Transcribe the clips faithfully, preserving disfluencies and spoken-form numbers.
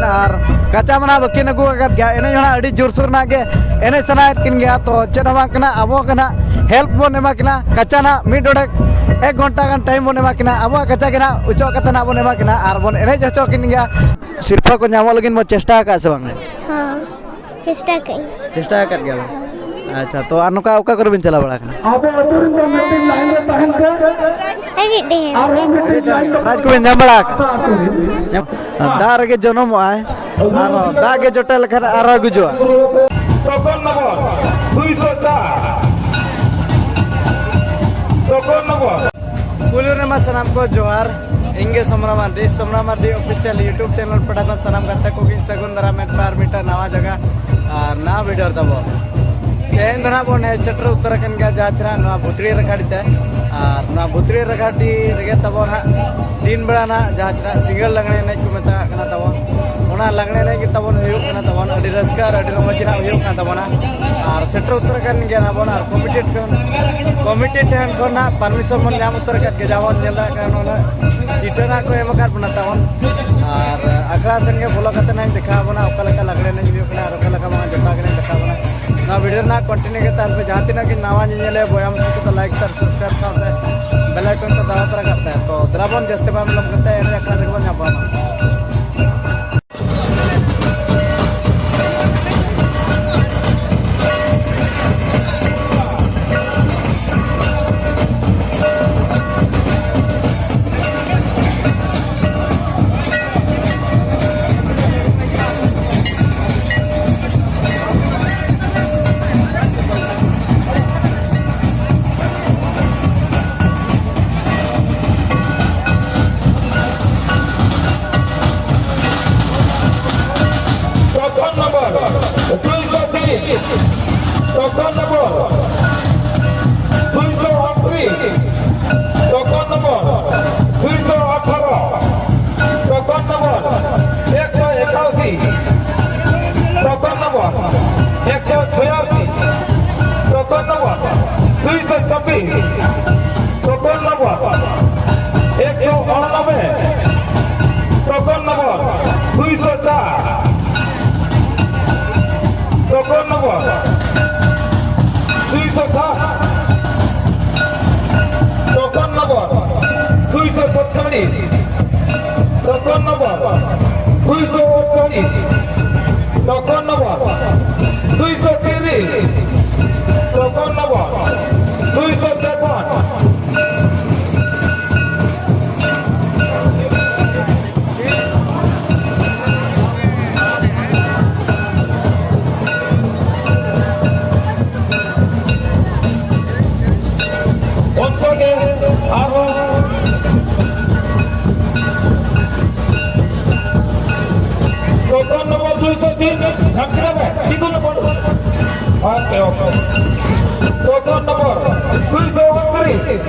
ᱟᱨ ᱠᱟᱪᱟ ᱢᱟ ᱱᱟᱦᱟᱜ ᱵᱟᱹᱠᱤᱱ ᱟᱹᱜᱩ ᱟᱠᱟᱫ ᱜᱮᱭᱟ, ᱮᱱᱮᱡ ᱦᱚᱸ ᱱᱟᱦᱟᱜ ᱟᱹᱰᱤ ᱡᱳᱨᱥᱳᱨ ᱱᱟᱦᱟᱜ ᱜᱮ ᱮᱱᱮᱡ ᱥᱟᱱᱟᱭᱮᱫ ᱠᱤᱱ ᱜᱮᱭᱟ᱾ ᱛᱚ ᱪᱮᱫ ᱦᱚᱸ ᱵᱟᱝ ᱠᱟᱱᱟ, ᱟᱵᱚ ᱜᱮ ᱱᱟᱦᱟᱜ ᱦᱮᱞᱯ ᱵᱚᱱ ᱮᱢᱟ ᱠᱤᱱᱟ᱾ ᱠᱟᱪᱟ ᱱᱟᱦᱟᱜ ᱢᱤᱫ ᱰᱚᱸᱰᱮᱠ ᱮᱠ ᱜᱷᱚᱱᱴᱟ ᱜᱟᱱ ᱴᱟᱭᱤᱢ ᱵᱚᱱ ᱮᱢᱟ ᱠᱤᱱᱟ, ᱟᱵᱚᱣᱟᱜ ᱠᱟᱪᱟ ᱜᱮ ᱱᱟᱦᱟᱜ ᱚᱪᱚᱜ ᱠᱟᱛᱮ ᱱᱟᱦᱟᱜ ᱵᱚᱱ ᱮᱢᱟ ᱠᱤᱱᱟ ᱟᱨ ᱵᱚᱱ ᱮᱱᱮᱡ ᱦᱚᱪᱚ ᱠᱤᱱ ᱜᱮᱭᱟ᱾ ᱥᱤᱨᱯᱷᱟᱹ ᱠᱚ ᱧᱟᱢᱚᱜ ᱞᱟᱹᱜᱤᱫ ᱵᱚᱱ ᱪᱮᱥᱴᱟ ᱟᱠᱟᱫ ᱥᱮ ᱵᱟᱝ? ᱦᱚᱸ, ᱪᱮᱥᱴᱟ ᱟᱠᱟᱫ ᱟᱹᱧ᱾ ᱪᱮᱥᱴᱟ ᱟᱠᱟᱫ ᱜᱮᱭᱟ ᱵᱚᱱ᱾ ᱟᱪᱪᱷᱟ, ᱛᱚ ᱟᱨ ᱱᱚᱝᱠᱟ ᱚᱠᱟ ᱠᱚᱨᱮ ᱵᱤᱱ ᱪᱟᱞᱟᱣ ᱵᱟᱲᱟ ᱟᱠᱟᱱᱟ? ᱟᱵᱚ ᱟᱹᱛᱩ ᱨᱮᱱ ᱫᱚ ᱢᱤᱫᱴᱤᱡ ᱞᱟᱭᱤᱱ ᱨᱮ ᱛᱟᱦᱮᱱ ᱯᱮ᱾ ᱟᱹᱰᱤ ᱰᱷᱮᱨ᱾ ᱟᱨᱦᱚᱸ ᱢᱤᱫᱴᱤᱡ ᱞᱟᱭᱤᱱ ᱨᱮ ᱯᱨᱟᱭᱤᱡᱽ ᱠᱚᱵᱤᱱ ᱧᱟᱢ ᱵᱟᱲᱟ ᱟᱠᱟᱫᱟ? ᱟᱹᱛᱩ ᱨᱮ᱾ ᱫᱟᱜ ᱨᱮᱜᱮ ᱡᱚᱱᱚᱢᱚᱜᱼᱟᱭ, ᱟᱨᱦᱚᱸ ᱫᱟᱜ ᱜᱮ ᱡᱚᱴᱮᱫ ᱞᱮᱠᱷᱟᱱ ᱟᱨᱦᱚᱸ ᱜᱩᱡᱩᱜᱼᱟ᱾ ᱴᱳᱠᱚᱱ ᱱᱚᱢᱵᱚᱨ ᱫᱩᱭᱥᱚ ᱪᱟᱨ᱾ Token number. ᱯᱩᱭᱞᱩ ᱨᱮᱢᱟ ᱥᱟᱱᱟᱢ ᱠᱚ ᱡᱚᱦᱟᱨ, ᱤᱧ ᱜᱮ Somra Mardi, Somra Mardi official YouTube channel ᱯᱟᱦᱴᱟ ᱠᱷᱚᱱ ᱥᱟᱱᱟᱢ ᱜᱟᱛᱮ ᱠᱚᱜᱮᱧ ᱥᱟᱹᱜᱩᱱ ᱫᱟᱨᱟᱢᱮᱫ ᱯᱮ ᱟᱨ ᱢᱤᱫᱴᱟᱝ ᱱᱟᱣᱟ ᱡᱟᱭᱜᱟ ᱟᱨ ᱱᱟᱣᱟ ᱵᱷᱤᱰᱤᱭᱳ ᱨᱮ ᱛᱟᱵᱚ᱾ ᱛᱮᱦᱮᱧ ᱫᱚ ᱱᱟᱦᱟᱜ ᱵᱚᱱ ᱦᱮᱡ ᱥᱮᱴᱮᱨ ᱩᱛᱟᱹᱨ ᱟᱠᱟᱱ ᱜᱮᱭᱟ ᱡᱟᱦᱟᱸ ᱪᱮᱦᱨᱟ ᱱᱚᱣᱟ ᱵᱷᱩᱛᱲᱤᱭᱟᱹ ᱨᱟᱠᱷᱟᱰᱤ ᱛᱮ, ᱟᱨ ᱱᱚᱣᱟ ᱵᱷᱩᱛᱲᱤᱭᱟᱹ ᱨᱟᱠᱷᱟᱰᱤ ᱨᱮᱜᱮ ᱛᱟᱵᱚ ᱱᱟᱦᱟᱜ ᱫᱤᱱ ᱵᱮᱲᱟ ᱱᱟᱦᱟᱜ ᱡᱟᱦᱟᱸ ᱪᱮᱦᱨᱟ ᱥᱤᱸᱜᱟᱹᱲ ᱞᱟᱜᱽᱬᱮ ᱮᱱᱮᱡ ᱠᱚ ᱢᱮᱛᱟᱜ ᱠᱟᱱᱟ ᱛᱟᱵᱚᱱ, ᱚᱱᱟ ᱞᱟᱜᱽᱬᱮ ᱮᱱᱮᱡ ᱜᱮ ᱛᱟᱵᱚᱱ ᱦᱩᱭᱩᱜ ᱠᱟᱱᱟ ᱛᱟᱵᱚᱱ, ᱟᱹᱰᱤ ᱨᱟᱹᱥᱠᱟᱹ ᱟᱨ ᱟᱹᱰᱤ ᱨᱚᱢᱚᱡᱽ ᱨᱮᱱᱟᱜ ᱦᱩᱭᱩᱜ ᱠᱟᱱ ᱛᱟᱵᱚᱱᱟ᱾ ᱟᱨ ᱥᱮᱴᱮᱨ ᱩᱛᱟᱹᱨ ᱟᱠᱟᱱ ᱜᱮᱭᱟ ᱱᱟᱵᱚᱱ, ᱟᱨ ᱠᱚᱢᱤᱴᱤ ᱴᱷᱮᱱ, ᱠᱚᱢᱤᱴᱤ ᱴᱷᱮᱱ ᱠᱷᱚᱱ ᱱᱟᱦᱟᱜ ᱯᱟᱨᱢᱤᱥᱚᱱ ᱵᱚᱱ ᱧᱟᱢ ᱩᱛᱟᱹᱨ ᱟᱠᱟᱫ ᱜᱮᱭᱟ, ᱡᱟᱦᱟᱸ ᱵᱚᱱ ᱧᱮᱞ ᱫᱟᱲᱮᱭᱟᱜ ᱠᱟᱱᱟ ᱱᱚᱰᱮ ᱪᱤᱴᱟᱹ ᱱᱟᱦᱟᱜ ᱠᱚ ᱮᱢ ᱟᱠᱟᱫ ᱵᱚᱱᱟ ᱛᱟᱵᱚᱱ᱾ ᱟᱨ ᱟᱠᱷᱲᱟ ᱥᱮᱱ ᱜᱮ ᱵᱚᱞᱚ ᱠᱟᱛᱮ ᱱᱟᱦᱟᱜ ᱤᱧ ᱫᱮᱠᱷᱟᱣ ᱟᱵᱚᱱᱟ ᱚᱠᱟ ᱞᱮᱠᱟ ᱞᱟᱜᱽᱬᱮ ᱮᱱᱮᱡ ᱦᱩᱭᱩᱜ ᱠᱟᱱᱟ ᱟᱨ ᱚᱠᱟ ᱞᱮᱠᱟ ᱵᱟᱝ ᱡᱚᱴᱟᱣ ᱠᱟᱱᱟ ᱫᱮᱠᱷᱟᱣ ᱟᱵᱚᱱᱟ᱾ ᱱᱚᱣᱟ ᱵᱷᱤᱰᱤᱭᱳ ᱨᱮᱱᱟᱜ ᱠᱚᱱᱴᱤᱱᱤᱭᱩ ᱜᱮ ᱛᱟᱦᱮᱱ ᱯᱮ, ᱡᱟᱦᱟᱸ ᱛᱤᱱᱟᱹᱜ ᱜᱮ ᱱᱟᱣᱟ ᱧᱮᱧᱮᱞᱤᱭᱟᱹ ᱵᱚᱭᱦᱟ ᱢᱤᱥᱤ ᱠᱚ ᱞᱟᱭᱤᱠ ᱟᱨ ᱥᱟᱵᱥᱠᱨᱟᱭᱤᱵ ᱥᱟᱶᱛᱮ ᱵᱮᱞ ᱟᱭᱠᱚᱱ ᱠᱚ ᱫᱟᱵᱟᱣ ᱛᱚᱨᱟ ᱠᱟᱜ ᱯᱮ᱾ ᱛᱚ ᱫᱮᱞᱟ ᱵᱚᱱ ᱡᱟᱹᱥᱛᱤ ᱵᱟᱝ ᱵᱤᱞᱚᱢ ᱠᱟᱛᱮ ᱮᱱᱮᱡ ᱟᱠᱷᱲᱟ ᱨᱮᱜᱮ ᱵᱚᱱ ᱧᱟᱯᱟᱢᱟ᱾ ᱴᱳᱠᱚᱱ ᱱᱚᱢᱵᱚᱨ ᱫᱩᱭᱥᱚ ᱛᱤᱱ, ᱴᱳᱠᱚᱱ ᱱᱚᱢᱵᱚᱨ ᱫᱩᱭᱥᱚ ᱩᱱᱛᱨᱤᱥ, ᱴᱳᱠᱚᱱ ᱱᱚᱢᱵᱚᱨ ᱫᱩᱭᱥᱚ ᱟᱴᱷᱟᱨᱚ, ᱴᱳᱠᱚᱱ ᱱᱚᱢᱵᱚᱨ ᱮᱠᱥᱚ ᱮᱠᱟᱥᱤ, ᱴᱳᱠᱚᱱ ᱱᱚᱢᱵᱚᱨ ᱮᱠᱥᱚ ᱪᱷᱚᱭᱟᱥᱤ, ᱴᱳᱠᱚᱱ ᱱᱚᱢᱵᱚᱨ ᱫᱩᱭᱥᱚ ᱪᱷᱟᱵᱵᱤᱥ, ᱴᱳᱠᱚᱱ ᱱᱚᱢᱵᱚᱨ ᱮᱠᱥᱚ ᱩᱱᱚᱱᱚᱵᱵᱳᱭ, ᱴᱳᱠᱚᱱ ᱱᱚᱢᱵᱚᱨ ᱫᱩᱭᱥᱚ ᱪᱟᱨ᱾ ᱴᱳᱠᱚᱱ ᱱᱚᱢᱵᱚᱨ ᱫᱩᱭᱥᱚ ᱩᱱᱛᱨᱤᱥ, ᱴᱳᱠᱚᱱ ᱱᱚᱢᱵᱚᱨ ᱫᱩᱭᱥᱚ ᱛᱤᱨᱤᱥ, ᱴᱳᱠᱚᱱ ᱱᱚᱢᱵᱚᱨ ᱫᱩᱭᱥᱚ ᱛᱮᱯᱟᱱᱱᱚ᱾ ᱚᱱᱠᱟᱜᱮ ᱟᱨᱦᱚᱸ ᱴᱳᱠᱚᱱ ᱱᱚᱢᱵᱚᱨ ᱫᱩᱭᱥᱚ ᱛᱤᱱ, ᱡᱷᱟᱢᱠᱤᱨᱟ ᱵᱮ, ᱛᱤᱸᱜᱩ number. Okay, okay. Token number ᱫᱩᱭᱥᱚ ᱩᱱᱛᱨᱤᱥ᱾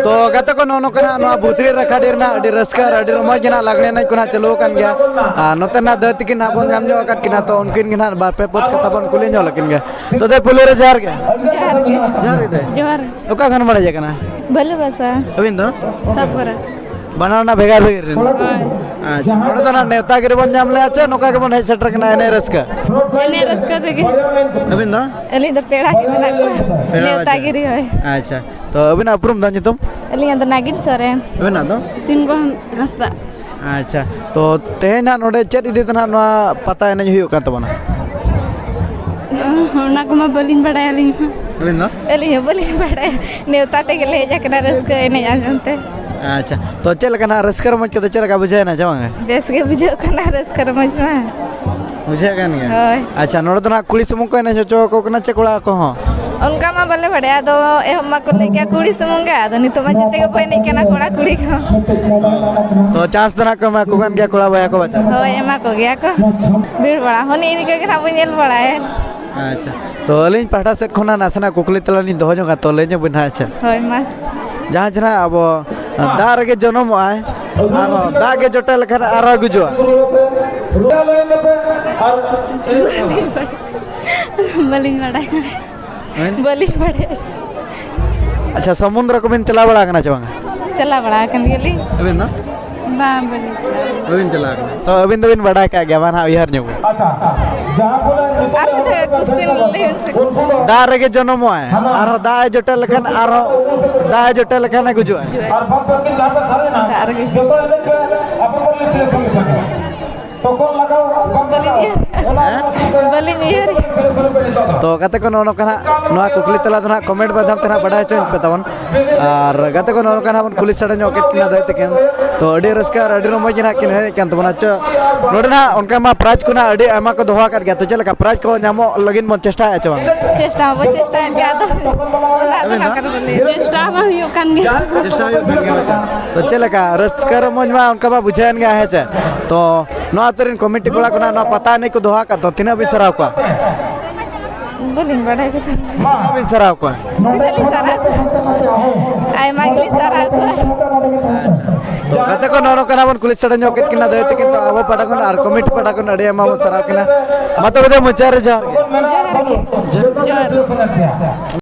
ᱛᱚ ᱜᱟᱛᱮ ᱠᱚ, ᱱᱚᱜᱼᱚ ᱱᱚᱝᱠᱟ ᱱᱟᱜ ᱱᱚᱣᱟ ᱵᱷᱩᱛᱲᱤ ᱨᱟᱠᱷᱟᱰᱤ ᱨᱮᱱᱟᱜ ᱟᱹᱰᱤ ᱨᱟᱹᱥᱠᱟᱹ ᱟᱨ ᱟᱹᱰᱤ ᱨᱚᱢᱚᱡᱽ ᱜᱮ ᱱᱟᱜ ᱞᱟᱜᱽᱲᱮ ᱮᱱᱮᱡ ᱠᱚ ᱱᱟᱜ ᱪᱟᱹᱞᱩ ᱟᱠᱟᱱ ᱜᱮᱭᱟ᱾ ᱟᱨ ᱱᱚᱛᱮ ᱱᱟᱜ ᱫᱟᱹᱭ ᱛᱤᱠᱤᱱ ᱱᱟᱜ ᱵᱚᱱ ᱧᱟᱢ ᱧᱚᱜ ᱟᱠᱟᱫ ᱠᱤᱱᱟ, ᱛᱚ ᱩᱱᱠᱤᱱ ᱜᱮ ᱱᱟᱜ ᱵᱟᱨ ᱯᱮ ᱯᱚᱫ ᱠᱟᱛᱷᱟ ᱵᱚᱱ ᱠᱩᱞᱤ ᱧᱚᱜ ᱞᱮᱠᱤᱱ ᱜᱮ᱾ ᱛᱚ ᱫᱟᱹᱭ, ᱯᱩᱭᱞᱩ ᱨᱮ ᱡᱚᱦᱟᱨ ᱜᱮ᱾ ᱡᱚᱦᱟᱨ ᱜᱮ᱾ ᱡᱚᱦᱟᱨ ᱜᱮ ᱫᱟᱹᱭ᱾ ᱡᱚᱦᱟᱨ᱾ ᱚᱠᱟ ᱠᱷᱚᱱ ᱵᱟᱲᱟᱭ ᱠᱟᱱᱟ? ᱵᱷᱟᱞᱩ ᱵᱟᱥᱟ᱾ ᱟᱹᱵᱤᱱ ᱫᱚ? ᱥᱟᱵᱜᱚᱨᱟ᱾ ᱵᱟᱱᱟᱨ ᱨᱮᱱᱟᱜ ᱵᱷᱮᱜᱟᱨ ᱵᱷᱮᱜᱟᱨ ᱨᱮᱱ᱾ ᱦᱳᱭ᱾ ᱟᱪᱪᱷᱟ, ᱱᱚᱰᱮ ᱫᱚ ᱱᱟᱜ ᱱᱮᱣᱛᱟ ᱜᱤᱨᱟᱹ ᱵᱚᱱ ᱧᱟᱢ ᱞᱮᱜᱼᱟ ᱪᱮ ᱱᱚᱝᱠᱟ ᱜᱮᱵᱚᱱ ᱦᱮᱡ ᱥᱮᱴᱮᱨ ᱠᱟᱱᱟ ᱮᱱᱮᱡ ᱨᱟᱹᱥᱠᱟᱹ? ᱮᱱᱮᱡ ᱨᱟᱹᱥᱠᱟᱹ ᱛᱮᱜᱮ᱾ ᱟᱹᱵᱤᱱ ᱫᱚ? ᱟᱹᱞᱤᱧ ᱫᱚ ᱯᱮᱲᱟ ᱜᱮ ᱢᱮᱱᱟᱜ ᱠᱚᱣᱟ᱾ ᱯᱮᱲᱟ ᱱᱮᱣᱛᱟ ᱵᱟᱪᱷᱟ᱾ ᱜᱤᱨᱟᱹ, ᱦᱳᱭ᱾ ᱟᱪᱪᱷᱟ, ᱛᱚ ᱟᱹᱵᱤᱱᱟᱜ ᱩᱯᱨᱩᱢ ᱫᱚ, ᱧᱩᱛᱩᱢ? ᱟᱹᱞᱤᱧᱟᱜ ᱫᱚ ᱱᱟᱜᱤᱱ ᱥᱚᱨᱮᱱ᱾ ᱟᱹᱵᱤᱱᱟᱜ ᱫᱚ? ᱥᱤᱱᱜᱚ ᱦᱟᱸᱥᱫᱟ᱾ ᱟᱪᱪᱷᱟ, ᱛᱚ ᱛᱮᱦᱮᱧ ᱱᱟᱜ ᱱᱚᱰᱮ ᱪᱮᱫ ᱤᱫᱤ ᱛᱮ ᱱᱟᱜ ᱱᱚᱣᱟ ᱯᱟᱛᱟ ᱮᱱᱮᱡ ᱦᱩᱭᱩᱜ ᱠᱟᱱ ᱛᱟᱵᱚᱱᱟ? ᱚᱱᱟ ᱠᱚᱢᱟ ᱵᱟᱹᱞᱤᱧ ᱵᱟᱲᱟᱭᱟ ᱟᱹᱞᱤᱧ ᱢᱟ᱾ ᱟᱹᱵᱤᱱ ᱫᱚ? ᱟᱹᱞᱤᱧ ᱦᱚᱸ ᱵᱟᱹᱞᱤᱧ ᱵᱟᱲᱟᱭᱟ, ᱱᱮᱣᱛᱟ ᱛᱮᱜᱮ ᱞᱮ ᱦᱮᱡ ᱟᱠᱟᱱᱟ ᱨᱟᱹᱥᱠᱟᱹ ᱮᱱᱮᱡ ᱟᱸᱡᱚᱢ ᱛᱮ᱾ ᱟᱪᱪᱷᱟ, ᱛᱚ ᱪᱮᱫ ᱞᱮᱠᱟ ᱱᱟᱜ ᱨᱟᱹᱥᱠᱟᱹ ᱨᱚᱢᱚᱡᱽ ᱠᱚᱫᱚ ᱪᱮᱫ ᱞᱮᱠᱟ ᱵᱩᱡᱷᱟᱹᱣ ᱮᱱᱟ ᱪᱮ ᱵᱟᱝᱟ? ᱵᱮᱥ ᱜᱮ ᱵᱩᱡᱷᱟᱹᱜ ᱠᱟᱱᱟ ᱨᱟᱹᱥᱠᱟᱹ ᱨᱚᱢᱚᱡᱽ ᱢᱟ᱾ ᱵᱩᱡᱷᱟᱹᱜ ᱠᱟᱱ ᱜᱮᱭᱟ? ᱦᱳᱭ᱾ ᱟᱪᱪᱷᱟ, ᱱᱚᱰᱮ ᱫᱚ ᱱᱟᱜ ᱠᱩᱲᱤ ᱥᱩᱢᱩᱝ ᱠᱚ ᱮᱱᱮᱡ ᱦᱚᱪᱚ ᱟᱠᱚ ᱠᱟᱱᱟ ᱪᱮ ᱠᱚᱲᱟ ᱠᱚᱦᱚᱸ? ᱚᱱᱠᱟ ᱢᱟ ᱵᱟᱞᱮ ᱵᱟᱲᱟᱭᱟ, ᱟᱫᱚ ᱮᱦᱚᱵ ᱢᱟᱠᱚ ᱞᱟᱹᱭ ᱠᱮᱭᱟ ᱠᱩᱲᱤ ᱥᱩᱢᱩᱝ ᱜᱮ, ᱟᱫᱚ ᱱᱤᱛᱚᱜ ᱢᱟ ᱡᱮᱛᱮ ᱜᱮᱠᱚ ᱮᱱᱮᱡ ᱠᱟᱱᱟ ᱠᱚᱲᱟ ᱠᱩᱲᱤ ᱠᱚ᱾ ᱛᱚ ᱪᱟᱱᱥ ᱫᱚ ᱱᱟᱜ ᱠᱚ ᱮᱢᱟ ᱠᱚ ᱠᱟᱱ ᱜᱮᱭᱟ ᱠᱚᱲᱟ ᱵᱚᱭᱦᱟ ᱠᱚ ᱵᱟᱪᱷᱟ? ᱦᱳᱭ, ᱮᱢᱟ ᱠᱚ ᱜᱮᱭᱟ ᱠᱚ᱾ ᱵᱷᱤᱲ ᱵᱟᱲᱟ ᱦᱚᱸ ᱱᱤᱭᱟᱹ ᱤᱱᱠᱟᱹ ᱜᱮ ᱱᱟᱜ ᱵᱚᱱ ᱧᱮᱞ ᱵᱟᱲᱟᱭᱟ᱾ ᱟᱪᱪᱷᱟ, ᱛᱚ ᱟᱹᱞᱤᱧ ᱯᱟᱦᱴᱟ ᱥᱮᱫ ᱠᱷᱚᱱᱟᱜ ᱱᱟᱥᱮᱱᱟᱜ ᱠᱩᱠᱞᱤ ᱛᱮᱞᱟ ᱞᱤᱧ ᱫᱚᱦᱚ ᱧᱚᱜᱟ, ᱛᱚ ᱞᱟᱹᱭ ᱧᱚᱜ ᱵᱤᱱ ᱦᱟᱸᱜ, ᱟᱪᱪᱷᱟ᱾ ᱦᱳᱭ, ᱢᱟ᱾ ᱡᱟᱦᱟᱸ ᱡᱮ ᱱᱟᱜ ᱟᱵᱚ ᱫᱟᱜ ᱨᱮᱜᱮ ᱡᱚᱱᱚᱢᱚᱜᱼᱟᱭ, ᱟᱨᱦᱚᱸ ᱫᱟᱜ ᱜᱮ ᱡᱚᱴᱮᱫ ᱞᱮᱠᱷᱟᱱ ᱟᱨᱦᱚᱸ ᱜᱩᱡᱩᱜᱼᱟ᱾ ᱵᱟᱹᱞᱤᱧ ᱵᱟᱲᱟᱭᱟ᱾ ᱦᱮᱸ? ᱵᱟᱹᱞᱤᱧ ᱵᱟᱲᱟᱭᱟ᱾ ᱟᱪᱪᱷᱟ, ᱥᱚᱢᱩᱫᱨᱚ ᱠᱚᱵᱤᱱ ᱪᱟᱞᱟᱣ ᱵᱟᱲᱟ ᱟᱠᱟᱱᱟ ᱪᱮ ᱵᱟᱝᱟ? ᱪᱟᱞᱟᱣ ᱵᱟᱲᱟ ᱟᱠᱟᱱ ᱜᱮᱭᱟᱞᱤᱧ᱾ ᱟᱹᱵᱤᱱ ᱫᱚ? ᱵᱟᱝ, ᱵᱟᱹᱞᱤᱧ ᱪᱟᱞᱟᱣ ᱟᱠᱟᱱᱟ᱾ ᱵᱟᱹᱵᱤᱱ ᱪᱟᱞᱟᱣ ᱟᱠᱟᱱᱟ᱾ ᱛᱚ, ᱟᱹᱵᱤᱱ ᱫᱚᱵᱤᱱ ᱵᱟᱰᱟᱭ ᱠᱟᱜ ᱜᱮᱭᱟ, ᱢᱟ ᱱᱟᱦᱟᱜ ᱩᱭᱦᱟᱹᱨ ᱧᱚᱜ ᱵᱤᱱ᱾ ᱟᱨ ᱢᱤᱫᱴᱮᱡ question ᱞᱟᱹᱭ ᱵᱤᱱ ᱥᱮ᱾ ᱫᱟᱜ ᱨᱮᱜᱮ ᱡᱚᱱᱚᱢᱚᱜᱼᱟᱭ, ᱟᱨᱦᱚᱸ ᱫᱟᱜ ᱮ ᱡᱚᱴᱮᱫ ᱞᱮᱠᱷᱟᱱ, ᱟᱨᱦᱚᱸ ᱫᱟᱜ ᱮ ᱡᱚᱴᱮᱫ ᱞᱮᱠᱷᱟᱱ ᱮ ᱜᱩᱡᱩᱜᱼᱟᱭ᱾ ᱫᱟᱜ ᱨᱮᱜᱮ᱾ ᱵᱟᱹᱞᱤᱧ ᱩᱭᱦᱟᱹᱨ᱾ ᱵᱟᱹᱞᱤᱧ ᱩᱭᱦᱟᱹᱨ᱾ ᱛᱚ ᱜᱟᱛᱮ ᱠᱚ, ᱱᱚᱜᱼᱚ ᱱᱚᱝᱠᱟ ᱱᱟᱜ ᱱᱚᱣᱟ ᱠᱩᱠᱞᱤ ᱛᱮᱞᱟ ᱫᱚ ᱱᱟᱜ comment ᱢᱟᱫᱽᱫᱷᱚᱢ ᱛᱮ ᱱᱟᱜ ᱵᱟᱰᱟᱭ ᱦᱚᱪᱚᱧ ᱯᱮ ᱛᱟᱵᱚᱱ᱾ ᱟᱨ ᱜᱟᱛᱮ ᱠᱚ, ᱱᱚᱜᱼᱚ ᱱᱚᱝᱠᱟ ᱱᱟᱜ ᱵᱚᱱ ᱠᱩᱞᱤ ᱥᱟᱰᱮ ᱧᱚᱜ ᱠᱮᱫ ᱠᱤᱱᱟ ᱫᱟᱹᱭ ᱛᱟᱹᱠᱤᱱ᱾ ᱛᱚ ᱟᱹᱰᱤ ᱨᱟᱹᱥᱠᱟᱹ ᱟᱨ ᱟᱹᱰᱤ ᱨᱚᱢᱚᱡᱽ ᱜᱮ ᱱᱟᱜ ᱠᱤᱱ ᱮᱱᱮᱡ ᱠᱟᱱ ᱛᱟᱵᱚᱱᱟ᱾ ᱪᱚ, ᱱᱚᱰᱮ ᱱᱟᱜ ᱚᱱᱠᱟ ᱢᱟ prize ᱠᱚ ᱱᱟᱜ ᱟᱹᱰᱤ ᱟᱭᱢᱟ ᱠᱚ ᱫᱚᱦᱚ ᱟᱠᱟᱫ ᱜᱮᱭᱟ᱾ ᱛᱚ ᱪᱮᱫ ᱞᱮᱠᱟ prize ᱠᱚ ᱧᱟᱢᱚᱜ ᱞᱟᱹᱜᱤᱫ ᱵᱚᱱ ᱪᱮᱥᱴᱟᱭᱟ ᱪᱮ ᱵᱟᱝ? ᱪᱮᱥᱴᱟ ᱦᱚᱸᱵᱚ ᱪᱮᱥᱴᱟᱭᱮᱫ ᱜᱮᱭᱟ, ᱟᱫᱚ ᱚᱱᱟ ᱫᱚ ᱟᱹᱵᱤᱱ ᱫᱚ? ᱱᱟᱜ ᱠᱷᱟᱱ ᱵᱚᱞᱮ ᱪᱮᱥᱴᱟ ᱢᱟ ᱦᱩᱭᱩᱜ ᱠᱟᱱ ᱜᱮ᱾ ᱪᱮᱥᱴᱟ ᱦᱩᱭᱩᱜ ᱠᱟᱱ ᱜᱮᱭᱟ᱾ ᱟᱪᱪᱷᱟ᱾ ᱛᱚ ᱪᱮᱫ ᱞᱮᱠᱟ ᱨᱟᱹᱥᱠᱟᱹ ᱨᱚᱢᱚᱡᱽ ᱢᱟ ᱚᱱᱠᱟ ᱢᱟ ᱵᱩᱡᱷᱟᱹᱣᱮᱱ ᱜᱮᱭᱟ, ᱦᱮᱸ ᱪᱮ? ᱛᱚ ᱱᱚᱣᱟ ᱟᱹᱛᱩ ᱨᱮᱱ committee ᱠᱚᱲᱟ ᱠᱚ ᱱᱟᱜ ᱱᱚᱣᱟ ᱯᱟᱛᱟ ᱮᱱᱮᱡ ᱠᱚ ᱫᱚᱦᱚ ᱟᱠᱟᱫ ᱫᱚ, ᱛᱤᱱᱟᱹᱜ ᱵᱤᱱ ᱥᱟᱨᱦᱟᱣ ᱠᱚᱣᱟ? ᱵᱟᱹᱞᱤᱧ ᱵᱟᱲᱟᱭ ᱠᱮᱫᱟ᱾ ᱛᱤᱱᱟᱹᱜ ᱵᱤᱱ ᱥᱟᱨᱦᱟᱣ ᱠᱚᱣᱟ? ᱛᱤᱱᱟᱹᱜ ᱞᱤᱧ ᱥᱟᱨᱦᱟᱣ ᱠᱚᱣᱟ? ᱟᱭᱢᱟ ᱜᱮᱞᱤᱧ ᱥᱟᱨᱦᱟᱣ ᱠᱚᱣᱟ᱾ ᱟᱪᱪᱷᱟ᱾ ᱛᱚ ᱜᱟᱛᱮ ᱠᱚ, ᱱᱚᱜᱼᱚ ᱱᱚᱝᱠᱟ ᱱᱟᱜ ᱵᱚᱱ ᱠᱩᱞᱤ ᱥᱟᱰᱮ ᱧᱚᱜ ᱠᱮᱫ ᱠᱤᱱᱟ ᱫᱟᱹᱭ ᱛᱟᱹᱠᱤᱱ, ᱛᱚ ᱟᱵᱚ ᱯᱟᱦᱴᱟ ᱠᱷᱚᱱ ᱟᱨ committee ᱯᱟᱦᱴᱟ ᱠᱷᱚᱱ ᱟᱹᱰᱤ ᱟᱭᱢᱟ ᱵᱚᱱ ᱥᱟᱨᱦᱟᱣ ᱠᱤᱱᱟ᱾ ᱢᱟ ᱛᱚᱵᱮ ᱫᱚ ᱢᱩᱪᱟᱹᱫ ᱨᱮ ᱡᱚᱦᱟᱨ ᱜᱮ᱾ ᱡᱚᱦᱟᱨ ᱜᱮ᱾ ᱡᱚᱦᱟᱨ᱾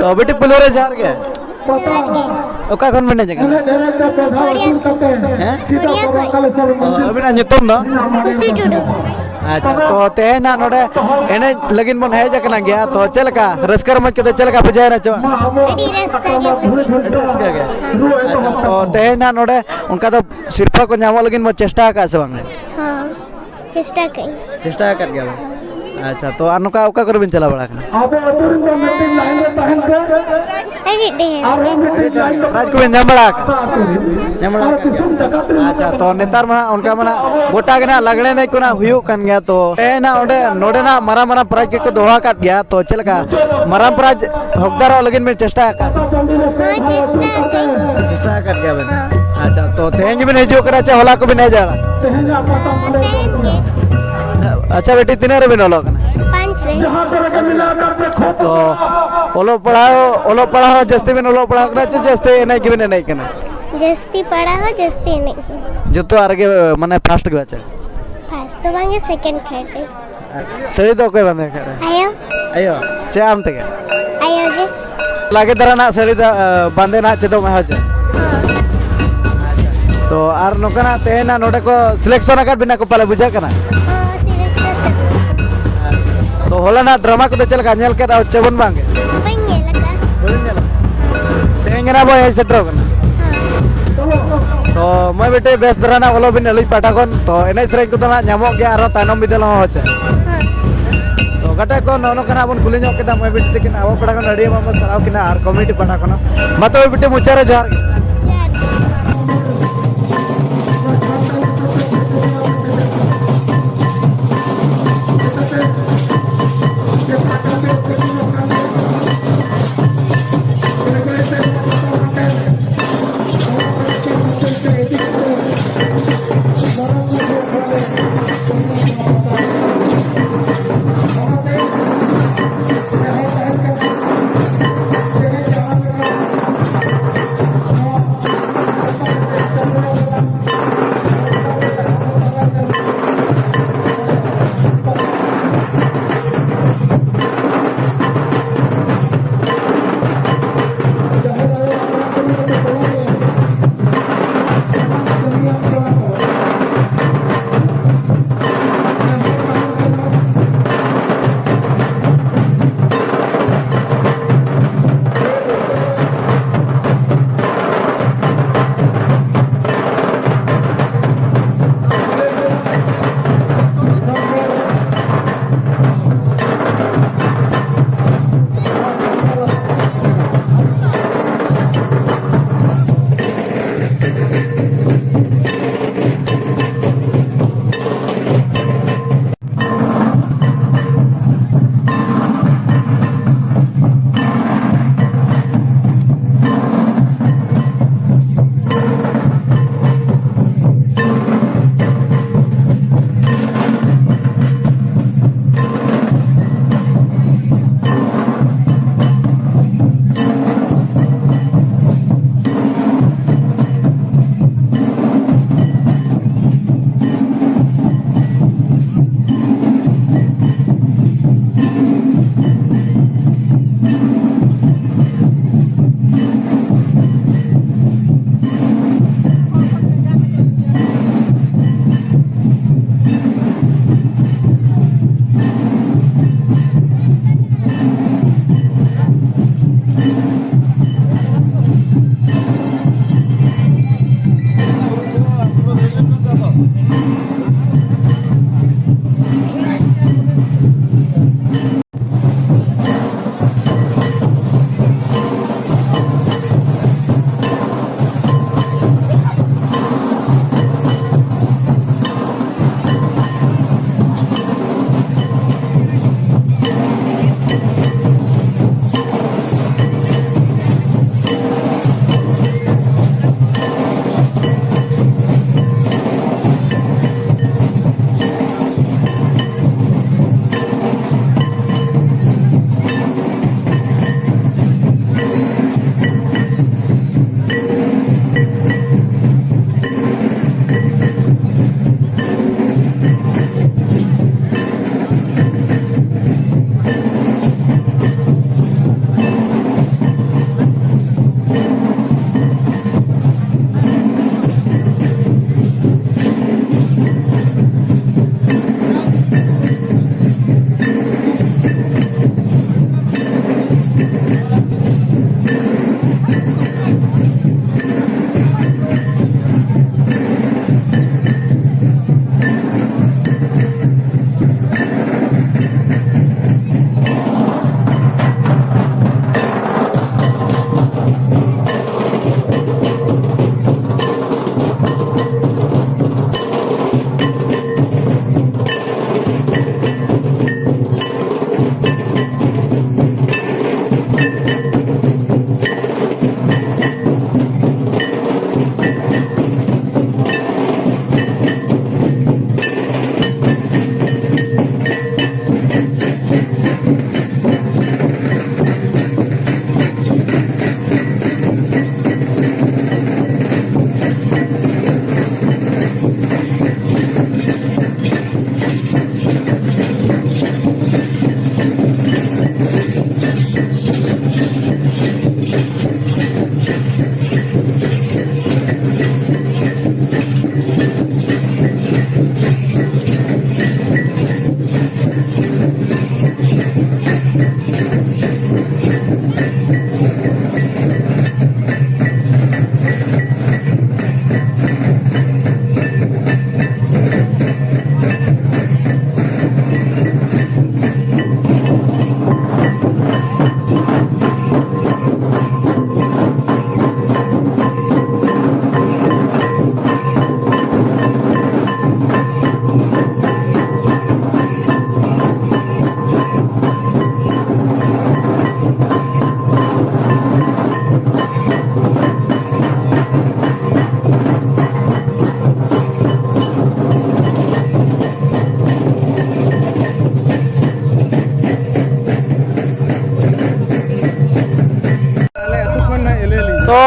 ᱛᱚ ᱵᱤᱴᱤ ᱯᱩᱞᱩ ᱨᱮ ᱡᱚᱦᱟᱨ ᱜᱮ᱾ ᱚᱠᱟ ᱠᱷᱚᱱ ᱵᱮᱱ ᱦᱮᱡ ᱟᱠᱟᱱᱟ? ᱦᱮᱸ? ᱚ, ᱟᱹᱵᱤᱱᱟᱜ ᱧᱩᱛᱩᱢ ᱫᱚ? ᱠᱩᱥᱤ ᱴᱩᱰᱩ᱾ ᱟᱪᱪᱷᱟ, ᱛᱚ ᱛᱮᱦᱮᱧ ᱱᱟᱜ ᱱᱚᱰᱮ ᱮᱱᱮᱡ ᱞᱟᱹᱜᱤᱫ ᱵᱚᱱ ᱦᱮᱡ ᱟᱠᱟᱱᱟ ᱜᱮᱭᱟ, ᱛᱚ ᱪᱮᱫ ᱞᱮᱠᱟ ᱨᱟᱹᱥᱠᱟᱹ ᱨᱚᱢᱚᱡᱽ ᱠᱚᱫᱚ ᱪᱮᱫ ᱞᱮᱠᱟ ᱵᱩᱡᱷᱟᱹᱣ ᱮᱱᱟ ᱪᱚ? ᱟᱹᱰᱤ ᱨᱟᱹᱥᱠᱟᱹ ᱜᱮ ᱵᱩᱡᱷᱟᱹᱜ ᱠᱟᱱᱟ᱾ ᱟᱹᱰᱤ ᱨᱟᱹᱥᱠᱟᱹ ᱜᱮ᱾ ᱟᱪᱪᱷᱟ, ᱛᱚ ᱛᱮᱦᱮᱧ ᱱᱟᱜ ᱱᱚᱰᱮ ᱚᱱᱠᱟ ᱫᱚ ᱥᱤᱨᱯᱷᱟᱹ ᱠᱚ ᱧᱟᱢᱚᱜ ᱞᱟᱹᱜᱤᱫ ᱵᱚᱱ ᱪᱮᱥᱴᱟ ᱟᱠᱟᱫ ᱥᱮ ᱵᱟᱝ? ᱦᱚᱸ, ᱪᱮᱥᱴᱟ ᱠᱟᱜ ᱟᱹᱧ᱾ ᱪᱮᱥᱴᱟ ᱟᱠᱟᱫ ᱜᱮᱭᱟ ᱵᱚᱱ᱾ ᱟᱪᱪᱷᱟ, ᱛᱚ ᱟᱨ ᱱᱚᱝᱠᱟ ᱚᱠᱟ ᱠᱚᱨᱮ ᱵᱮᱱ ᱪᱟᱞᱟᱣ ᱵᱟᱲᱟ ᱟᱠᱟᱱᱟ? ᱟᱹᱰᱤ ᱰᱷᱮᱨ᱾ ᱯᱨᱟᱭᱤᱡᱽ ᱠᱚᱵᱮᱱ ᱧᱟᱢ ᱵᱟᱲᱟ ᱟᱠᱟᱫᱟ? ᱧᱟᱢ ᱵᱟᱲᱟ ᱟᱠᱟᱫ ᱜᱮᱭᱟ᱾ ᱟᱪᱪᱷᱟ, ᱛᱚ ᱱᱮᱛᱟᱨ ᱢᱟ ᱦᱟᱸᱜ ᱚᱱᱠᱟ ᱢᱟ ᱱᱟᱜ ᱜᱚᱴᱟ ᱜᱮ ᱱᱟᱜ ᱞᱟᱜᱽᱲᱮ ᱮᱱᱮᱡ ᱠᱚ ᱱᱟᱜ ᱦᱩᱭᱩᱜ ᱠᱟᱱ ᱜᱮᱭᱟ, ᱛᱚ ᱮ ᱱᱟᱜ ᱚᱸᱰᱮ ᱱᱚᱰᱮ ᱱᱟᱜ ᱢᱟᱨᱟᱝ ᱢᱟᱨᱟᱝ ᱯᱨᱟᱭᱤᱡᱽ ᱜᱮᱠᱚ ᱫᱚᱦᱚ ᱟᱠᱟᱫ ᱜᱮᱭᱟ, ᱛᱚ ᱪᱮᱫ ᱞᱮᱠᱟ ᱢᱟᱨᱟᱝ ᱯᱨᱟᱭᱤᱡᱽ ᱦᱚᱠᱫᱟᱨᱚᱜ ᱞᱟᱹᱜᱤᱫ ᱵᱮᱱ ᱪᱮᱥᱴᱟ ᱟᱠᱟᱫ? ᱦᱳᱭ, ᱪᱮᱥᱴᱟ ᱟᱠᱟᱫ᱾ ᱪᱮᱥᱴᱟ ᱟᱠᱟᱫ ᱜᱮᱭᱟ ᱵᱮᱱ᱾ ᱦᱚᱸ᱾ ᱟᱪᱪᱷᱟ, ᱛᱚ ᱛᱮᱦᱮᱧ ᱜᱮᱵᱮᱱ ᱦᱤᱡᱩᱜ ᱠᱟᱱᱟ ᱪᱮ ᱦᱚᱞᱟ ᱠᱚᱵᱮᱱ ᱦᱮᱡ ᱞᱮᱱᱟ? ᱛᱮᱦᱮᱧ ᱜᱮ᱾ ᱟᱪᱪᱷᱟ ᱵᱤᱴᱤ, ᱛᱤᱱᱟᱹᱜ ᱨᱮᱵᱮᱱ ᱚᱞᱚᱜ ᱠᱟᱱᱟ? ᱯᱟᱸᱪ ᱨᱮ᱾ ᱛᱚ ᱚᱞᱚᱜ ᱯᱟᱲᱦᱟᱣ, ᱚᱞᱚᱜ ᱯᱟᱲᱦᱟᱣ ᱡᱟᱹᱥᱛᱤ ᱵᱮᱱ ᱚᱞᱚᱜ ᱯᱟᱲᱦᱟᱣ ᱠᱟᱱᱟ ᱪᱮ ᱡᱟᱹᱥᱛᱤ ᱮᱱᱮᱡ ᱜᱮᱵᱮᱱ ᱮᱱᱮᱡ ᱠᱟᱱᱟ? ᱡᱟᱹᱥᱛᱤ ᱯᱟᱲᱦᱟᱣ ᱦᱚᱸ ᱡᱟᱹᱥᱛᱤ ᱮᱱᱮᱡ ᱦᱚᱸ᱾ ᱡᱚᱛᱚᱣᱟᱜ ᱨᱮᱜᱮ ᱢᱟᱱᱮ ᱯᱷᱟᱥᱴ ᱜᱮ ᱵᱟᱪᱮ? ᱯᱷᱟᱥᱴ ᱫᱚ ᱵᱟᱝᱜᱮ, ᱥᱮᱠᱮᱱᱰ, ᱛᱷᱟᱨᱰ ᱨᱮ᱾ ᱥᱟᱹᱲᱤ ᱫᱚ ᱚᱠᱚᱭ ᱵᱟᱸᱫᱮ ᱟᱠᱟᱫ ᱨᱮ? ᱟᱭᱳ᱾ ᱟᱭᱳ? ᱪᱮᱫ ᱟᱢ ᱛᱮᱜᱮ? ᱟᱭᱳ ᱜᱮ᱾ ᱞᱟᱜᱮ ᱫᱷᱟᱨᱟ ᱱᱟᱜ ᱥᱟᱹᱲᱤ ᱫᱚ, ᱟ, ᱵᱟᱸᱫᱮ ᱱᱟᱜ ᱪᱮᱫᱚᱜ ᱢᱮ, ᱦᱳᱭ ᱥᱮ? ᱦᱚᱸ᱾ ᱛᱚ, ᱟᱨ ᱱᱚᱝᱠᱟᱱᱟᱜ ᱛᱮᱦᱮᱧ ᱱᱟᱜ ᱱᱚᱰᱮ ᱠᱚ ᱥᱤᱞᱮᱠᱥᱚᱱ ᱟᱠᱟᱫ ᱵᱮᱱᱟ ᱠᱚ ᱯᱟᱞᱮ, ᱵᱩᱡᱷᱟᱹᱜ ᱠᱟᱱᱟ? ᱦᱚᱸ, ᱥᱤᱞᱮᱠᱥᱚᱱ ᱠᱟᱱᱟ᱾ ᱛᱚ, ᱦᱚᱞᱟᱱᱟᱜ ᱰᱨᱟᱢᱟ ᱠᱚᱫᱚ ᱪᱮᱫ ᱞᱮᱠᱟ ᱧᱮᱞ ᱠᱮᱫ ᱪᱮ ᱵᱚᱱ ᱵᱟᱝ ᱜᱮ? ᱵᱟᱹᱧ ᱧᱮᱞ ᱟᱠᱟᱫ᱾ ᱵᱟᱹᱧ ᱧᱮᱞ ᱟᱠᱟᱫ᱾ ᱛᱮᱦᱮᱧ ᱜᱮ ᱱᱟᱜ ᱵᱚᱱ ᱦᱮᱡ ᱥᱮᱴᱮᱨᱚᱜ ᱠᱟᱱᱟ᱾ ᱦᱚᱸ᱾ ᱛᱚ, ᱢᱟᱹᱭ ᱵᱤᱴᱤ ᱵᱮᱥ ᱫᱷᱟᱨᱟ ᱱᱟᱜ ᱚᱞᱚᱜ ᱵᱤᱱ ᱟᱹᱞᱤᱧ ᱯᱟᱦᱴᱟ ᱠᱷᱚᱱ᱾ ᱛᱚ, ᱮᱱᱮᱡ ᱥᱮᱨᱮᱧ ᱠᱚᱫᱚ ᱱᱟᱜ ᱧᱟᱢᱚᱜ ᱜᱮᱭᱟ ᱟᱨᱦᱚᱸ ᱛᱟᱭᱱᱚᱢ ᱵᱤᱫᱟᱹᱞ ᱦᱚᱸ, ᱦᱳᱭ ᱪᱮ? ᱦᱚᱸ᱾ ᱛᱚ, ᱜᱟᱛᱮ ᱠᱚ ᱱᱚᱜᱼᱚ ᱱᱚᱝᱠᱟ ᱱᱟᱜ ᱵᱚᱱ ᱠᱩᱞᱤ ᱧᱚᱜ ᱠᱮᱫᱟ ᱢᱟᱹᱭ ᱵᱤᱴᱤ ᱛᱟᱹᱠᱤᱱ, ᱟᱵᱚ ᱯᱟᱦᱴᱟ ᱠᱷᱚᱱ ᱟᱹᱰᱤ ᱟᱭᱢᱟ ᱵᱚᱱ ᱥᱟᱨᱦᱟᱣ ᱠᱤᱱᱟ ᱟᱨ ᱠᱚᱢᱤᱴᱤ ᱯᱟᱦᱴᱟ ᱠᱷᱚᱱ ᱦᱚᱸ᱾ ᱢᱟ ᱛᱚᱵᱮ ᱵᱤᱴᱤ ᱢᱩᱪᱟᱹᱫ ᱨᱮ ᱡᱚᱦᱟᱨ ᱜᱮ᱾ ᱡᱚᱦᱟᱨ᱾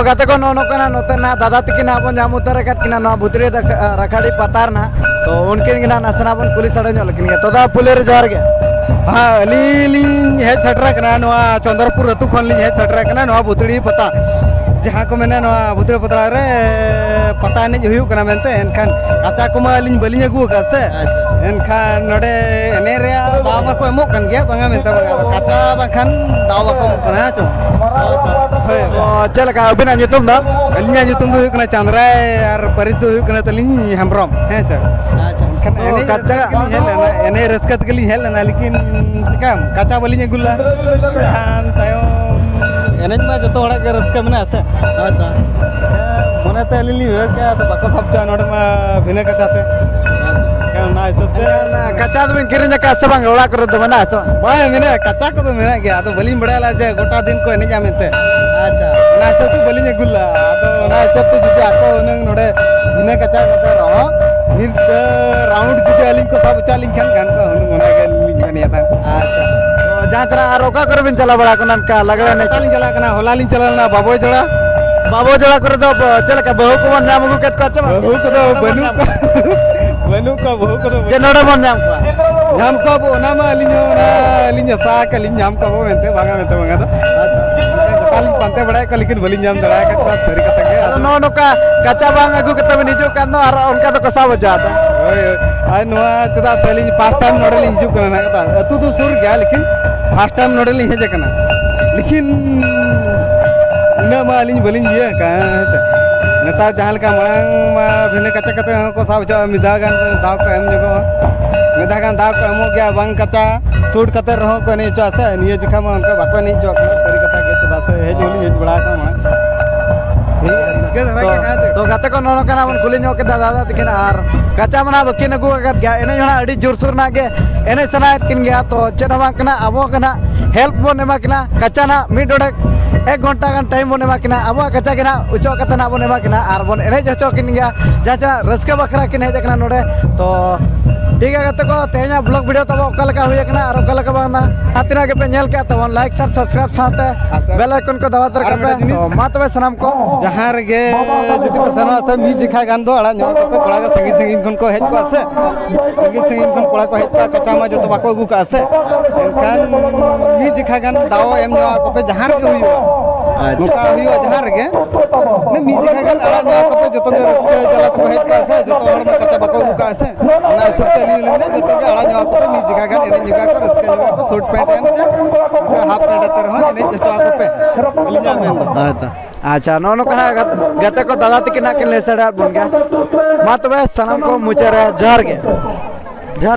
ᱜᱟᱛᱮ ᱠᱚ, ᱱᱚᱜᱼᱚ ᱱᱚᱝᱠᱟ ᱱᱟᱜ ᱱᱚᱛᱮ ᱱᱟᱜ ᱫᱟᱫᱟ ᱛᱟᱹᱠᱤᱱ ᱦᱟᱸᱜ ᱵᱚᱱ ᱧᱟᱢ ᱩᱛᱟᱹᱨ ᱟᱠᱟᱫ ᱠᱤᱱᱟ ᱱᱚᱣᱟ ᱵᱷᱩᱛᱲᱤ ᱨᱟᱠ-, ᱨᱟᱠᱷᱟᱰᱤ ᱯᱟᱛᱟ ᱨᱮ ᱱᱟᱜ᱾ ᱛᱚ ᱩᱱᱠᱤᱱ ᱜᱮ ᱱᱟᱜ ᱱᱟᱥᱮᱱᱟᱜ ᱵᱚᱱ ᱠᱩᱞᱤ ᱥᱟᱰᱮ ᱧᱚᱜ ᱞᱮᱠᱤᱱ ᱜᱮ᱾ ᱛᱚ ᱫᱟ, ᱯᱩᱭᱞᱩ ᱨᱮ ᱡᱚᱦᱟᱨ ᱜᱮ᱾ ᱦᱮᱸ, ᱟᱹᱞᱤᱧ ᱞᱤᱧ ᱦᱮᱡ ᱥᱮᱴᱮᱨ ᱟᱠᱟᱱᱟ ᱱᱚᱣᱟ ᱪᱚᱱᱫᱨᱚᱯᱩᱨ ᱟᱹᱛᱩ ᱠᱷᱚᱱ ᱞᱤᱧ ᱦᱮᱡ ᱥᱮᱴᱮᱨ ᱟᱠᱟᱱᱟ ᱱᱚᱣᱟ ᱵᱷᱩᱛᱲᱤ ᱯᱟᱛᱟ, ᱡᱟᱦᱟᱸ ᱠᱚ ᱢᱮᱱᱟ ᱱᱚᱣᱟ ᱵᱷᱩᱛᱲᱤ ᱯᱟᱛᱟ ᱨᱮ ᱯᱟᱛᱟ ᱮᱱᱮᱡ ᱦᱩᱭᱩᱜ ᱠᱟᱱᱟ ᱢᱮᱱᱛᱮ᱾ ᱮᱱᱠᱷᱟᱱ ᱠᱟᱪᱟ ᱠᱚᱢᱟ ᱟᱹᱞᱤᱧ ᱵᱟᱹᱞᱤᱧ ᱟᱹᱜᱩ ᱟᱠᱟᱫ ᱥᱮ᱾ ᱟᱪᱪᱷᱟ᱾ ᱮᱱᱠᱷᱟᱱ ᱱᱚᱰᱮ ᱮᱱᱮᱡ ᱨᱮᱭᱟᱜ ᱫᱟᱣ ᱢᱟᱠᱚ ᱮᱢᱚᱜ ᱠᱟᱱ ᱜᱮᱭᱟ, ᱵᱟᱝᱟ ᱢᱮᱱᱛᱮ ᱵᱟᱝᱟ, ᱟᱫᱚ ᱠᱟᱪᱟ ᱵᱟᱝᱠᱷᱟᱱ ᱫᱟᱣ ᱵᱟᱠᱚ ᱮᱢᱚᱜ ᱠᱟᱱᱟ, ᱦᱮᱸ ᱪᱚᱝ? ᱦᱳᱭ᱾ ᱚ, ᱪᱮᱫ ᱞᱮᱠᱟ ᱟᱹᱵᱤᱱᱟᱜ ᱧᱩᱛᱩᱢ ᱫᱚ? ᱟᱹᱞᱤᱧᱟᱜ ᱧᱩᱛᱩᱢ ᱫᱚ ᱦᱩᱭᱩᱜ ᱠᱟᱱᱟ ᱪᱟᱸᱫᱽᱨᱟᱭ ᱟᱨ ᱯᱟᱹᱨᱤᱥ ᱫᱚ ᱦᱩᱭᱩᱜ ᱠᱟᱱᱟ ᱛᱟᱹᱞᱤᱧ ᱦᱮᱢᱵᱨᱚᱢ, ᱦᱮᱸ ᱪᱮ? ᱟᱪᱪᱷᱟ᱾ ᱮᱱᱠᱷᱟᱱ ᱛᱚ ᱮᱱᱮᱡ ᱠᱟᱪᱟ ᱨᱟᱹᱥᱠᱟᱹ ᱛᱮᱜᱮᱞᱤᱧ ᱦᱮᱡ ᱞᱮᱱᱟ, ᱮᱱᱮᱡ ᱨᱟᱹᱥᱠᱟᱹ ᱛᱮᱜᱮᱞᱤᱧ ᱦᱮᱡ ᱞᱮᱱᱟ, ᱞᱮᱠᱤᱱ ᱪᱤᱠᱟᱹᱭᱟᱢ, ᱠᱟᱪᱟ ᱵᱟᱹᱞᱤᱧ ᱟᱹᱜᱩ ᱞᱮᱫᱟ᱾ ᱮᱱᱠᱷᱟᱱ ᱛᱟᱭᱚᱢ ᱮᱱᱮᱡ ᱢᱟ ᱡᱚᱛᱚ ᱦᱚᱲᱟᱜ ᱜᱮ ᱨᱟᱹᱥᱠᱟᱹ ᱢᱮᱱᱟᱜᱼᱟ ᱥᱮ᱾ ᱦᱳᱭ ᱛᱚ᱾ ᱢᱚᱱᱮᱛᱮ ᱟᱹᱞᱤᱧ ᱞᱤᱧ ᱩᱭᱦᱟᱹᱨ ᱠᱮᱜᱼᱟ, ᱟᱫᱚ ᱵᱟᱠᱚ ᱥᱟᱵ ᱦᱚᱪᱚᱣᱟᱜᱼᱟ ᱱᱚᱰᱮ ᱢᱟ ᱵᱷᱤᱱᱟᱹ ᱠᱟᱪᱟ ᱛᱮ᱾ ᱮᱱᱠᱷᱟᱱ ᱚᱱᱟ ᱦᱤᱥᱟᱹᱵ ᱛᱮ ᱮᱱᱠᱷᱟᱱ, ᱠᱟᱪᱟ ᱫᱚᱵᱤᱱ ᱠᱤᱨᱤᱧ ᱟᱠᱟᱫᱼᱟ ᱥᱮ ᱵᱟᱝ? ᱚᱲᱟᱜ ᱠᱚᱨᱮ ᱫᱚ ᱢᱮᱱᱟᱜᱼᱟ ᱥᱮ ᱵᱟᱝ? ᱵᱟᱝ, ᱢᱮᱱᱟᱜᱼᱟ, ᱠᱟᱪᱟ ᱠᱚᱫᱚ ᱢᱮᱱᱟᱜ ᱜᱮᱭᱟ, ᱟᱫᱚ ᱵᱟᱹᱞᱤᱧ ᱵᱟᱲᱟᱭ ᱞᱮᱫᱼᱟ ᱡᱮ ᱜᱚᱴᱟ ᱫᱤᱱ ᱠᱚ ᱮᱱᱮᱡᱼᱟ ᱢᱮᱱᱛᱮ᱾ ᱟᱪᱪᱷᱟ᱾ ᱚᱱᱟ ᱦᱤᱥᱟᱹᱵ ᱛᱮ ᱵᱟᱹᱞᱤᱧ ᱟᱹᱜᱩ ᱞᱮᱫᱼᱟ᱾ ᱟᱫᱚ ᱚᱱᱟ ᱦᱤᱥᱟᱹᱵ ᱛᱮ ᱡᱩᱫᱤ ᱟᱠᱚ ᱦᱩᱱᱟᱹᱝ ᱱᱚᱰᱮ ᱵᱷᱤᱱᱟᱹ ᱠᱟᱪᱟ ᱠᱟᱛᱮ ᱨᱮᱦᱚᱸ ᱢᱤᱫ, ᱮ, ᱨᱟᱣᱩᱱᱰ ᱡᱩᱫᱤ ᱟᱹᱞᱤᱧ ᱠᱚ ᱥᱟᱵ ᱦᱚᱪᱚ ᱟᱹᱞᱤᱧ ᱠᱷᱟᱱ ᱜᱟᱱ ᱠᱚᱜᱼᱟ ᱦᱩᱱᱟᱹᱝ, ᱚᱱᱟᱜᱮ ᱟᱹᱞᱤᱧ ᱞᱤᱧ ᱢᱮᱱᱮᱫᱼᱟ ᱛᱟᱦᱮᱸᱫ᱾ ᱟᱪᱪᱷᱟ᱾ ᱛᱚ, ᱡᱟᱦᱟᱸ ᱛᱤᱱᱟᱹᱜ ᱟᱨ ᱚᱠᱟ ᱠᱚᱨᱮ ᱵᱤᱱ ᱪᱟᱞᱟᱣ ᱵᱟᱲᱟ ᱟᱠᱟᱱᱟ ᱚᱱᱠᱟ ᱞᱟᱜᱽᱲᱮ ᱮᱱᱮᱡ? ᱚᱠᱟ ᱞᱤᱧ ᱪᱟᱞᱟᱣ ᱠᱟᱱᱟ? ᱦᱚᱞᱟ ᱞᱤᱧ ᱪᱟᱞᱟᱣ ᱞᱮᱱᱟ ᱵᱟᱵᱚᱭ ᱡᱚᱲᱟ᱾ ᱵᱟᱵᱚᱭ ᱡᱚᱲᱟ ᱠᱚᱨᱮ ᱫᱚ ᱪᱮᱫ ᱞᱮᱠᱟ ᱵᱟᱹᱦᱩ ᱠᱚᱵᱚᱱ ᱧᱟᱢ ᱟᱹᱜᱩ ᱠᱮᱫ ᱠᱚᱣᱟ ᱪᱮ ᱵᱟᱝ? ᱵᱟᱹᱦᱩ ᱠᱚᱫᱚ ᱵᱟᱹᱱᱩᱜ ᱠᱚᱣᱟ᱾ ᱵᱟᱹᱱᱩᱜ ᱠᱚᱣᱟ, ᱵᱟᱹᱦᱩ ᱠᱚᱫᱚ ᱵᱟᱹᱱᱩᱜ ᱡᱮ ᱱᱚᱰᱮ ᱵᱚᱱ ᱧᱟᱢ ᱠᱚᱣᱟ᱾ ᱧᱟᱢ ᱠᱚᱣᱟ ᱵᱚ, ᱚᱱᱟ ᱢᱟ ᱟᱹᱞᱤᱧ ᱦᱚᱸ, ᱚᱱᱟ ᱟᱹᱞᱤᱧ ᱟᱥᱟ ᱟᱠᱟᱫ ᱞᱤᱧ ᱧᱟᱢ ᱠᱚᱣᱟ ᱵᱚ ᱢᱮᱱᱛᱮ, ᱵᱟᱝᱟ ᱢᱮᱱᱛᱮ ᱵᱟᱝᱟ ᱫᱚ᱾ ᱜᱚᱴᱟ ᱞᱤᱧ ᱯᱟᱱᱛᱮ ᱵᱟᱲᱟᱭᱮᱫ ᱠᱚᱣᱟ, ᱞᱮᱠᱤᱱ ᱵᱟᱹᱞᱤᱧ ᱧᱟᱢ ᱫᱟᱲᱮ ᱟᱠᱟᱫ ᱠᱚᱣᱟ, ᱥᱟᱹᱨᱤ ᱠᱟᱛᱷᱟ ᱜᱮ᱾ ᱟᱫᱚ ᱟᱫᱚ ᱱᱚᱜᱼᱚ ᱱᱚᱝᱠᱟ ᱠᱟᱪᱟ ᱵᱟᱝ ᱟᱹᱜᱩ ᱠᱟᱛᱮ ᱵᱤᱱ ᱦᱤᱡᱩᱜ ᱠᱟᱱ ᱫᱚ, ᱟᱨ ᱚᱱᱠᱟ ᱫᱚᱠᱚ ᱥᱟᱵ ᱦᱚᱪᱚ ᱟᱫᱟ᱾ ᱦᱳᱭ, ᱦᱳᱭ᱾ ᱟᱨ ᱱᱚᱣᱟ ᱪᱮᱫᱟᱜ ᱥᱮ ᱟᱹᱞᱤᱧ ᱯᱷᱟᱥᱴ ᱴᱟᱭᱤᱢ ᱱᱚᱰᱮ ᱞᱤᱧ ᱦᱤᱡᱩᱜ ᱠᱟᱱᱟ ᱱᱟᱜ ᱠᱟᱛᱷᱟ᱾ ᱟᱹᱛᱩ ᱫᱚ ᱥᱩᱨ ᱜᱮᱭᱟ, ᱞᱮᱠᱤᱱ ᱯᱷᱟᱥᱴ ᱴᱟᱭᱤᱢ ᱱᱚᱰᱮ ᱞᱤᱧ ᱦᱮᱡ ᱟᱠᱟᱱᱟ, ᱞᱮᱠᱤᱱ ᱩᱱᱟᱹᱜ ᱢᱟ ᱟᱹᱞᱤᱧ ᱵᱟᱹᱞᱤᱧ ᱤᱭᱟᱹ ᱟᱠᱟᱫᱼᱟ, ᱦᱮᱸ ᱥᱮ᱾ ᱱᱮᱛᱟᱨ ᱡᱟᱦᱟᱸ ᱞᱮᱠᱟ ᱢᱟᱲᱟᱝ ᱢᱟ ᱵᱷᱤᱱᱟᱹ ᱠᱟᱪᱟ ᱠᱟᱛᱮ ᱦᱚᱸ ᱠᱚ ᱥᱟᱵ ᱦᱚᱪᱚᱣᱟᱜᱼᱟ, ᱢᱤᱫ ᱫᱷᱟᱣ ᱜᱟᱱ ᱫᱟᱣ ᱠᱚ ᱮᱢ ᱧᱚᱜᱚᱜᱼᱟ, ᱢᱤᱫ ᱫᱷᱟᱣ ᱜᱟᱱ ᱫᱟᱣ ᱠᱚ ᱮᱢᱚᱜ ᱜᱮᱭᱟ, ᱵᱟᱝ ᱠᱟᱪᱟ ᱥᱩᱴ ᱠᱟᱛᱮ ᱨᱮᱦᱚᱸ ᱠᱚ ᱮᱱᱮᱡ ᱦᱚᱪᱚᱣᱟᱜᱼᱟ ᱥᱮ᱾ ᱱᱤᱭᱟᱹ ᱡᱚᱠᱷᱟ ᱢᱟ ᱚᱱᱠᱟ ᱵᱟᱠᱚ ᱮᱱᱮᱡ ᱦᱚᱪᱚᱣᱟᱜ ᱠᱟᱱᱟ, ᱥᱟᱹᱨᱤ ᱠᱟᱛᱷᱟ ᱜᱮ, ᱪᱮᱫᱟᱜ ᱥᱮ ᱦᱮᱡ ᱦᱚᱸᱞᱤᱧ ᱦᱮᱡ ᱵᱟᱲᱟ ᱟᱠᱟᱱᱟ ᱢᱟᱲᱟᱝ᱾ ᱴᱷᱤᱠ ᱟᱪᱷᱮ᱾ ᱤᱱᱠᱟᱹ ᱫᱷᱟᱨᱟ ᱛᱚ, ᱜᱮ ᱦᱮᱸ ᱪᱮ? ᱛᱚ ᱜᱟᱛᱮ ᱠᱚ, ᱱᱚᱜᱼᱚ ᱱᱚᱝᱠᱟ ᱱᱟᱜ ᱵᱚᱱ ᱠᱩᱞᱤ ᱧᱚᱜ ᱠᱮᱫᱟ ᱫᱟᱫᱟ ᱛᱟᱹᱠᱤᱱ, ᱟᱨ ᱠᱟᱪᱟ ᱢᱟ ᱱᱟᱜ ᱵᱟᱹᱠᱤᱱ ᱟᱹᱜᱩ ᱟᱠᱟᱫ ᱜᱮᱭᱟ, ᱮᱱᱮᱡ ᱦᱚᱸ ᱱᱟᱜ ᱟᱹᱰᱤ ᱡᱳᱨᱥᱳᱨ ᱱᱟᱜ ᱜᱮ ᱮᱱᱮᱡ ᱥᱟᱱᱟᱭᱮᱫ ᱠᱤᱱ ᱜᱮᱭᱟ᱾ ᱛᱚ ᱪᱮᱫ ᱦᱚᱸ ᱵᱟᱝ ᱠᱟᱱᱟ, ᱟᱵᱚ ᱜᱮ ᱱᱟᱜ ᱦᱮᱞᱯ ᱵᱚᱱ ᱮᱢᱟ ᱠᱤᱱᱟ᱾ ᱠᱟᱪᱟ ᱱᱟᱜ ᱢᱤᱫ ᱰᱚᱸᱰᱮᱠ ᱮᱠ ᱜᱷᱚᱱᱴᱟ ᱜᱟᱱ ᱴᱟᱭᱤᱢ ᱵᱚᱱ ᱮᱢᱟ ᱠᱤᱱᱟ, ᱟᱵᱚᱣᱟᱜ ᱠᱟᱪᱟ ᱜᱮ ᱱᱟᱜ ᱚᱪᱚᱜ ᱠᱟᱛᱮ ᱱᱟᱜ ᱵᱚᱱ ᱮᱢᱟ ᱠᱤᱱᱟ ᱟᱨ ᱵᱚᱱ ᱮᱱᱮᱡ ᱦᱚᱪᱚ ᱠᱤᱱ ᱜᱮᱭᱟ᱾ ᱡᱟᱦᱟᱸ ᱪᱮ ᱨᱟᱹᱥᱠᱟᱹ ᱵᱟᱠᱷᱨᱟ ᱠᱤᱱ ᱦᱮᱡ ᱟᱠᱟᱱᱟ ᱱᱚᱰᱮ, ᱛᱚ ᱴᱷᱤᱠ ᱜᱮᱭᱟ ᱜᱟᱛᱮ ᱠᱚ, ᱛᱮᱦᱮᱧᱟᱜ ᱵᱞᱚᱜ ᱵᱷᱤᱰᱤᱭᱳ ᱛᱟᱵᱚ ᱚᱠᱟ ᱞᱮᱠᱟ ᱦᱩᱭ ᱟᱠᱟᱱᱟ ᱟᱨ ᱚᱠᱟ ᱞᱮᱠᱟ ᱵᱟᱝ, ᱡᱟᱦᱟᱸ ᱛᱤᱱᱟᱹᱜ ᱜᱮᱯᱮ ᱧᱮᱞ ᱠᱮᱫ ᱛᱟᱵᱚᱱ, ᱞᱟᱭᱤᱠ, ᱥᱮᱭᱟᱨ, ᱥᱟᱵᱥᱠᱨᱟᱭᱤᱵ ᱥᱟᱶᱛᱮ ᱟᱪᱪᱷᱟ᱾ ᱵᱮᱞ ᱟᱭᱠᱚᱱ ᱠᱚ ᱫᱟᱵᱟᱣ ᱛᱟᱨᱟ ᱟᱨ ᱠᱟᱜ ᱯᱮ᱾ ᱢᱤᱫᱴᱟᱝ ᱡᱤᱱᱤᱥ᱾ ᱛᱚ ᱢᱟ ᱛᱚᱵᱮ ᱥᱟᱱᱟᱢ ᱠᱚ ᱡᱟᱦᱟᱸ ᱨᱮᱜᱮ ᱡᱩᱫᱤ ᱠᱚ ᱥᱮᱱᱚᱜᱼᱟ ᱥᱮ, ᱢᱤᱫ ᱡᱮᱠᱷᱟ ᱜᱟᱱ ᱫᱚ ᱟᱲᱟᱜ ᱧᱚᱜ ᱠᱚᱯᱮ᱾ ᱠᱚᱲᱟ ᱠᱚ ᱥᱟᱺᱜᱤᱧ ᱥᱟᱺᱜᱤᱧ ᱠᱷᱚᱱ ᱠᱚ ᱦᱮᱡ ᱠᱚᱜᱼᱟ ᱥᱮ, ᱥᱟᱺᱜᱤᱧ ᱥᱟᱺᱜᱤᱧ ᱠᱷᱚᱱ ᱠᱚᱲᱟ ᱠᱚ ᱦᱮᱡ ᱠᱚᱜᱼᱟ, ᱠᱟᱪᱟ ᱢᱟ ᱡᱚᱛᱚ ᱵᱟᱠᱚ ᱟᱹᱜᱩ ᱠᱟᱜᱼᱟ ᱥᱮ, ᱮᱱᱠᱷᱟᱱ ᱢᱤᱫ ᱡᱮᱠᱷᱟ ᱜᱟᱱ ᱫᱟᱣ ᱮᱢ ᱧᱚᱜ ᱠᱚᱯᱮ, ᱡᱟᱦᱟᱸ ᱨᱮᱜᱮ ᱦᱩᱭᱩᱜᱼᱟ᱾ ᱟᱪᱪᱷᱟ᱾ ᱱᱚᱝᱠᱟ ᱦᱩᱭᱩᱜᱼᱟ ᱡᱟᱦᱟᱸ ᱨᱮᱜᱮ, ᱢᱟᱱᱮ ᱢᱤᱫ ᱡᱮᱠᱷᱟ ᱜᱟᱱ ᱟᱲᱟᱜ ᱧᱚᱜ ᱠᱚᱯᱮ, ᱡᱚᱛᱚ ᱜᱮ ᱨᱟᱹᱥᱠᱟᱹ ᱡᱟᱞᱟ ᱛᱮᱠᱚ ᱦᱮᱡ ᱠᱚᱜᱼᱟ ᱥᱮ, ᱡᱚᱛᱚ ᱦᱚᱲ ᱢᱟ ᱠᱟᱪᱟ ᱵᱟᱠᱚ ᱟᱹᱜᱩ ᱠᱟᱜᱼᱟ ᱥᱮ᱾ ᱚᱱᱟ ᱦᱤᱥᱟᱹᱵ ᱛᱮ ᱟᱹᱞᱤᱧ ᱞᱤᱧ ᱢᱮᱱᱟ, ᱡᱚᱛᱚ ᱜᱮ ᱟᱲᱟᱜ ᱧᱚᱜ ᱠᱚᱯᱮ, ᱢᱤᱫ ᱡᱮᱠᱷᱟ ᱜᱟᱱ ᱮᱱᱮᱡ ᱧᱚᱜᱟ ᱠᱚ, ᱨᱟᱹᱥᱠᱟᱹ ᱧᱚᱜᱟ ᱠᱚ, ᱥᱩᱴ ᱯᱮᱱᱴ ᱮᱱ ᱪᱮ ᱚᱱᱠᱟ ᱦᱟᱯ ᱯᱮᱱᱴ ᱟᱛᱮ ᱨᱮᱦᱚᱸ ᱮᱱᱮᱡ ᱦᱚᱪᱚ ᱟᱠᱚ ᱯᱮ᱾ ᱟᱹᱞᱤᱧᱟᱜ ᱢᱮᱱ ᱫᱚ᱾ ᱦᱳᱭ ᱛᱚ᱾ ᱟᱪᱪᱷᱟ, ᱱᱚᱜᱼᱚ ᱱᱚᱝᱠᱟ ᱱᱟᱜ ᱜᱟᱛ-, ᱜᱟᱛᱮ ᱠᱚ ᱫᱟᱫᱟ ᱛᱟᱹᱠᱤᱱ ᱱᱟᱜ ᱠᱤᱱ ᱞᱟᱹᱭ ᱥᱟᱰᱮᱭᱟᱫ ᱵᱚᱱ ᱜᱮᱭᱟ᱾ ᱢᱟ ᱛᱚᱵᱮ ᱥᱟᱱᱟᱢ ᱠᱚ ᱢᱩᱪᱟᱹᱫ ᱨᱮ ᱡᱚᱦᱟᱨ ᱜᱮ᱾ ᱡᱚᱦᱟᱨ ᱜᱮ᱾